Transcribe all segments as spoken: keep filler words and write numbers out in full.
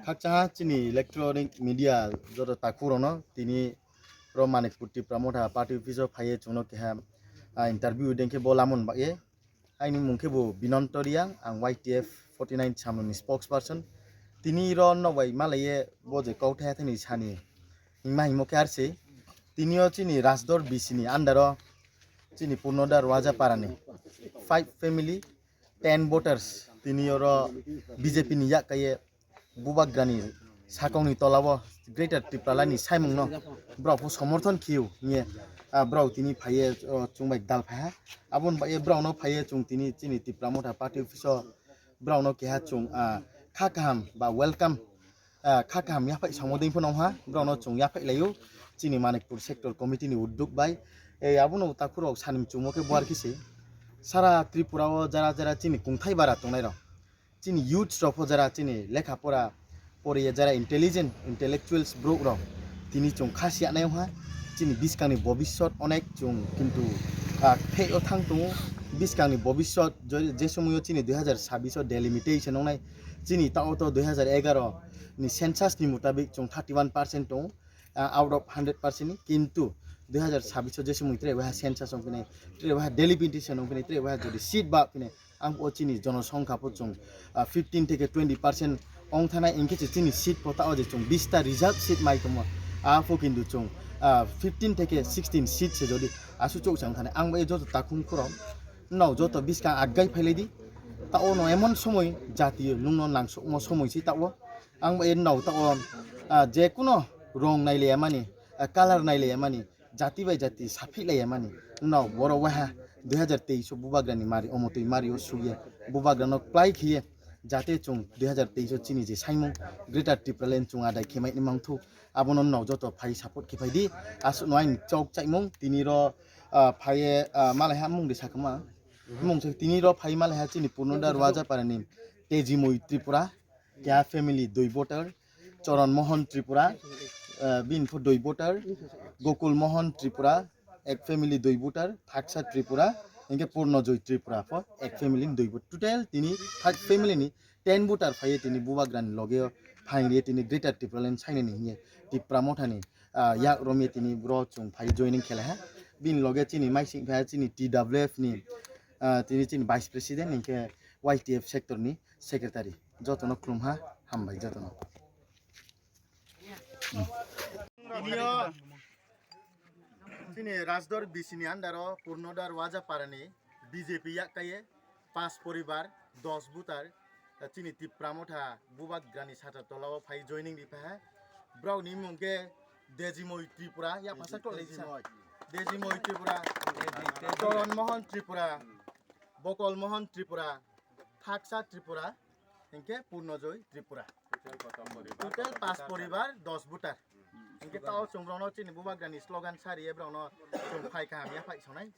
Khakchaha chini electronic media joto takhurokno tini ro Manikpur Tipra Motha party office o phaiye chwngno keha, ah, interview dengkhe bo lamon bagye. Aini mung khe bo Binonto Riang, ang Y T F forty nine samung ni spokesperson. Tini ro nok bai malaiye bo je kauthai hathani sani hingma hingmo khe arse. Tini o chini Rajdor B C ni under o chini Purnoda Rwaja Parani five family, ten voters tini oro B J P ni yak kaiye Bubagrani sakongni tolao Greater Tipraland ni saimungno borok pho somorthon khiyo hinye, ah, borok tini phaiye, o, chwngbai dal phaiha. Aboni bagwi borokno phaiye chwng tini chini Tipra Motha party office o borokno keha chwng, ah, kha kaham ba welcome, ah, kha kaham yaphai samoding phano wngha, borokno chwng yaphai laio chini Manikpur sector committee ni udduk bai. E, abono takhurok sanim chwngmo khe buar khe se sara Tripura o jara jara chini kungthai bara tongnairok. Chini youths rok pho jara chini lekha pora poriya jara intelligent intellectuals borok rok tini chwng kha siya nai wngha. Chini bwskang ni bobiswt onek chwng kintu, ah, phei o thang tongo. Bwskang ni bobiswt je, je somoio chini dui hazar sabbish o delimitation wngnai. Chini ta o to dui hazar egaro ni census ni mutabik chwng thirty one percent tongo, ah, out of hundred percent ni. Kintu dui hazar sabbish o je somoi tre waha census wngphinai, tre waha delimitation wngphinai, tre waha jodi seat ba phinai, ang o chini jonosongkha pho chwng, ah, fifteen theke twenty percent ong thanai, hinkhe se chini seat pho ta o je chwng bista reserve seat mai tongmo, a pho kintu chwng, ah, fifteen theke sixteen seat se jodi asu chok chang thanai, ang bai joto takhum khoro no joto bwskang aggai phailai di. Ta o no emon somoi jati nungno nangsokmo somoi se ta o, ang bai no ta o, ah, je kuno rong nailaiya mani, ah, color nailaiya mani, jati bai jati saphi laiya mani. No, borok waha dui hazar teis o Bubagrani mari, omotwi mari o sugya Bubagrano kwplai khiye, jate chwng dui hazar teis o chini je saimung Greater Tipraland chwng adai khemai ni mangthu, abono no joto phai support khe phai di. Aswk no aini chok chaimung tini ro, ah, phaiye, ah, malaiha mung de sakma. Mung se tini ro phai malaiha chini Purnoda Rwaja Parani Tejimoi Tripura, Keha family dui voter, Choron Mohan Tripura, eh, bini pho dui voter, Gokul Mohan Tripura, ek family dui voter, Thaksa Tripura, hinkhe Purnojoy Tripura pho ek family ni dui voter. Total tini third family ni ten voter phaiye tini Bubagrani loge o phaingriye tini Greater Tipraland sainani hiye Tipra Mothani, ah, yak romye tini bro chwng phai joining khelaiha. Bini loge chini maising phaiha chini T W F ni, ah, tini chini vice president hinkhe Y T F sector ni secretary. Jotono khulumha, hambai jotono. Tini o chini Rajdor B C ni under o Purnoda Rwaja Parani B J P yak kaiye pas poribar, dos voter, chini Tipra Motha Bubagrani sata tola o phai joining ri phaiha. Brok ni mung khe Dejimoi Tripura, ya pasa tole sa. Dejimoi Tripura, Choron Mohan Tripura, Bokol Mohan Tripura, Thaksa Tripura, hinkhe Purnojoy Tripura. Total pas poribar, dos voter. Hinkhe tao chwng rokno chini Bubagrani slogan sariye brokno chwng phai kaham ya phai sonai.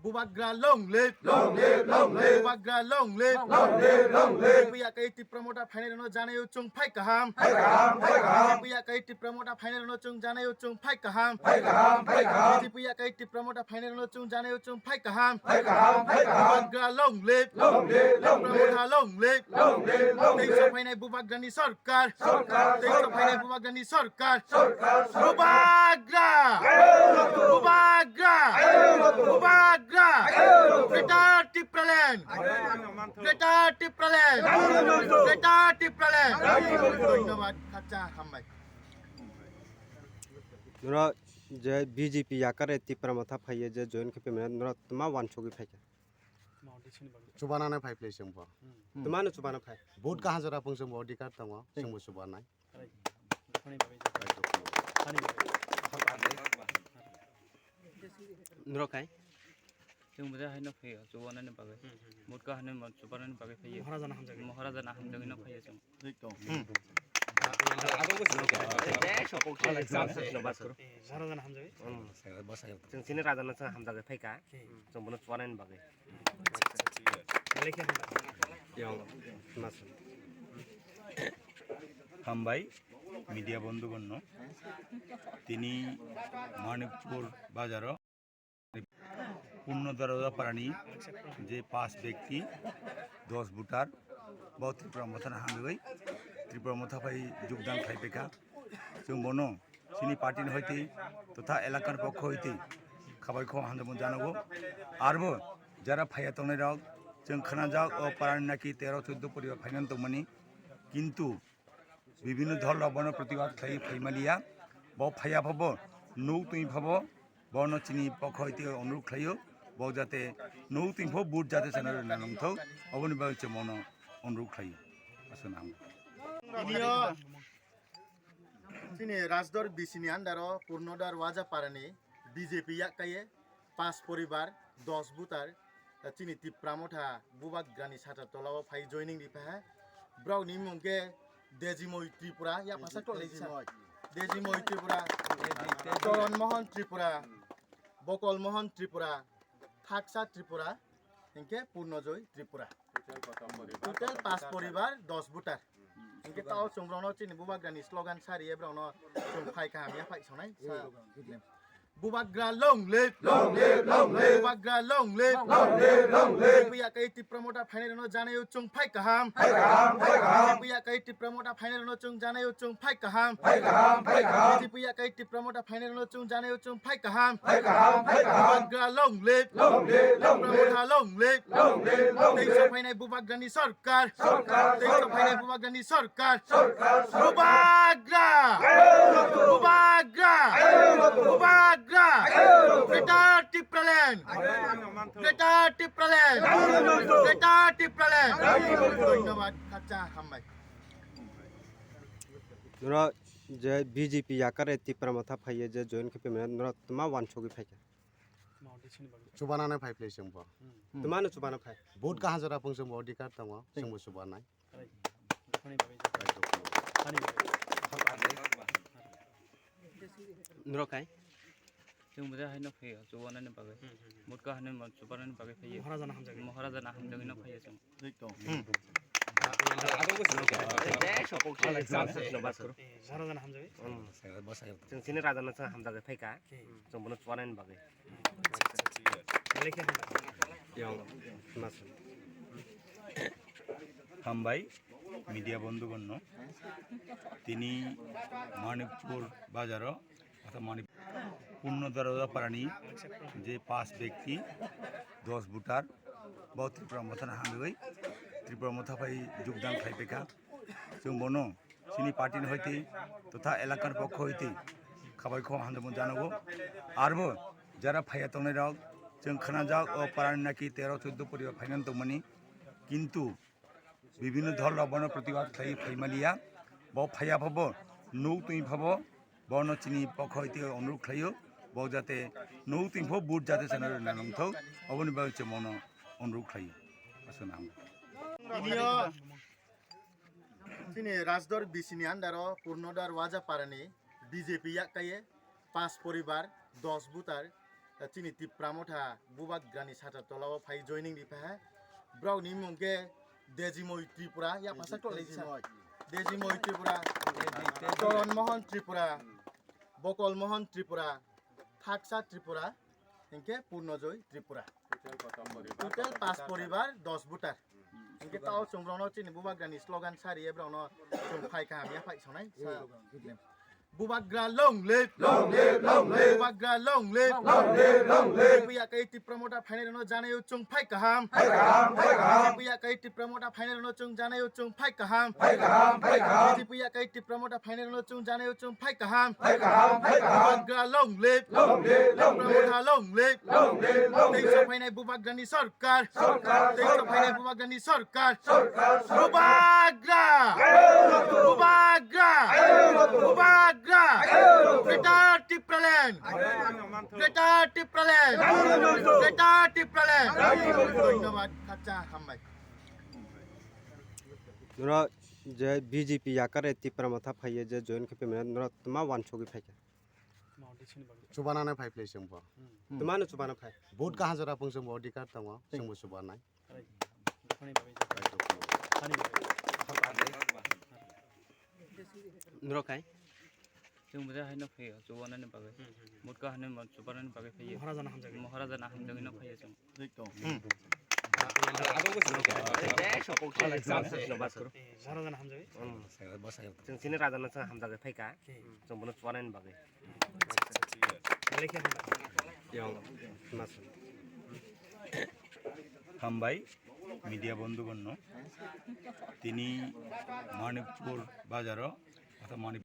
Bubagra long live! Long live, long live! Bubagra long live! Long live, long live! Tipra Yakkai Tipra Motha phainai rokno janaio chwng phai kaham. Phai kaham, phai kaham! Tipra Yakkai Tipra Motha phainai rokno chwng janaio chwng phai kaham. Phai kaham, phai kaham! Tipra Yakkai Tipra Motha phainai rokno chwng janaio chwng phai kaham. Phai kaham, phai kaham! Bubagra long live! Long live, long live! Tipra Motha long live! Long live, long live! Teiso phainai Bubagrani sorkar. Sorkar, sorkar. Teiso phainai Bubagrani sorkar. Sorkar, sorkar. Bubagra! Bubagra! Bubagra! Greater Tipraland! Greater Tipraland! Greater Tipraland! Dhonyobad, khakcha hambai. Noro je B J P yakare Tipra Motha phaiye je join khe pemena noro tma wansugwi phaikha. Chubanani phai phlai chwngbo. Tma no chubana phai. Vote kaham jora pung chwngbo odhikar tongo, chwngbo chubanai. Norok hai? Chwng bwsa haino phaiyo, chubanani bagwi. Mutka haino mo-, chubanani bagwi phaiyo. Maharaja na hamjagwi. Maharaja na hamjagwi no phaiyo chwng. Maharaja na hamjagwi. Chwng chini raja no chwng hamjagwi phaika. Chwng bono chubanani bagwi. Hambai, media bondhugonno. Tini Manikpur bazaro Purno Darwaja Parani je pas bekti, dos voter, Bo Tripura Motha no hamjagwi Tripura Motha phai jogdan khlai phaikha. Chwng bono chini party ni hoite totha elakar pokho hoite khabai kho hamjakmung janago. Arbo jara phaiya tongnai rok chwng khnajak o parani naki tero choddo poribar phainan tongmani, kintu bibhinno dhol rok bono protibad khlai phaimaliya. Bo phaiya phabo nuk twi phabo bono chini pokho hoite onuruk khlaio, bo jate nuk twi pho vote jate sana rwna nangthok, oboni bagwi chwng bono onuruk khlaio. Aswk nang. Tini o chini Rajdor B C ni under o Purnodar Wajaparani B J P yakkaiye pas poribar, dos voter, chini Tipra Motha Bubagrani sata tola o phai joining ri phaha. Brok ni mung khe Dejimoi Tripura, ya pasa tole sa. Dejimoi Tripura, Choron Mohon Tripura, Bokol Mohon Tripura, Thaksa Tripura, hinkhe Purnojoy Tripura. Total pas poribar, dos voter. Hinkhe tao chwng brokno chini Bubagrani slogan sariye brokno chwng phai kaham ya phai sonai sa. Bubagra long live! Long live, long live! Bubagra long live! Long live, long live! Buya kai Tipra Motha phainai rokno janayo chwng phai kaham. Phai kaham, phai kaham! Buya kai Tipra Motha phainai rokno chwng janayo chwng phai kaham. Phai kaham, phai kaham! Buya kai Tipra Motha phainai rokno chwng janayo chwng phai kaham. Phai kaham, phai kaham! Bubagra long live! Long live, long live! Tipra Motha long live! Long live, long live! Tei sa phainai Bubagrani sorkar. Sorkar, tei sa phainai Bubagrani sorkar. Sorkar, sorkar! Bubagra! Bubagra! Bubagra! Greater Tipraland! Greater Tipraland! Greater Tipraland! Dhonnobad, khacha hambai. Noro je B J P yakare Tipra Motha phaiye je join khe pemena noro tma wansugwi phaikha. Chubanani phai phlai chwngbo. Tma no chubana phai. Vote kaham jora phung chwngbo odhikar tongo, chwngbo chubanai. Norok hai? Chwng bwsa haino phaiyo, chubanani bagwi. Mutka haino mo chubanani bagwi phaiyo. Maharajana hamjagwi. Maharajana hamjagwino phaiyo chwng. Maharajana hamjagwi? Chwng chini rajana chwng hamjagwi phaikha. Chwng bono chubanani bagwi. Hambai media bondhugonno. Tini Manikpur bazaro, orthat Manik-, Purno Darwaja Parani je pas bekti, dos voter, bo Tripura Motha no hamjagwi Tripura Motha phai jogdan khlai phaikha. Chwng bono chini party ni hoite totha elakar pokho hoite khabai kho hamjakmung janago. Arbo jara phaiya tongnai rok chwng khnajak o parani naki tero choddo poribar phainan tongmani, kintu bibhinno dhol rok bono protibad khlai phaimaliya. Bo phaiya phabo nuk twi phabo bono chini pokho hoite onuruk khlaio, bo jate nuk twi pho vote jate sana rwna nangthok, oboni bagwi chwng bono onuruk khlaio. Aswk nang. Tini o Chini Rajdor B C ni under o Purnodar Wajaparani B J P yakkaiye pas poribar, dos voter, chini Tipra Motha Bubagrani sata tola o phai joining ri phaha. Brok ni mung khe Dejimoi Tripura, ya pasa tole sa. Dejimoi Tripura, Choron Mohon Tripura, Bokol Mohon Tripura, Thaksa Tripura, hinkhe Purnojoy Tripura. Total pas poribar, dos voter. Hinkhe tao chwng brokno chini Bubagrani slogan sariye brokno chwng phai kaham ya phai sonai sa. Bubagra long live! Long live, long live! Bubagra long live! Long live, long live! Buya kai Tipra Motha phainai rokno janayo chwng phai kaham. Phai kaham, phai kaham! Buya kai Tipra Motha phainai rokno chwng janayo chwng phai kaham. Phai kaham, phai kaham! Buya kai Tipra Motha phainai rokno chwng janayo chwng phai kaham. Phai kaham, phai kaham! Bubagra long live! Long live, long live! Tipra Motha long live! Long live, long live! Tei sa phainai Bubagrani sorkar. Sorkar, tei sa phainai Bubagrani sorkar. Sorkar, sorkar! Bubagra! Bubagra! Bubagra! Greater Tipraland! Greater Tipraland! Greater Tipraland! Dhonnobad, khacha hambai. Noro je B J P yakare Tipra Motha phaiye je join khe pemena noro tma wansugwi phaikha. Chubanani phai phlai chwngbo. Tma no chubana phai. Vote kaham jora phung chwngbo odhikar tongo, chwngbo chubanai. Norok hai? Chwng bwsa haino phaiyo, chubanani bagwi. Mutka haino mo-, chubanani bagwi phaiyo. Maharajana hamjagwi. Maharajana hamjagwino phaiyo chwng. Chwng chini raja no chwng hamjagwi phaikha, chwng bono chuanaini bagwi. Hambai media bondhugonno tini Manipur bazaro, orthat Manipur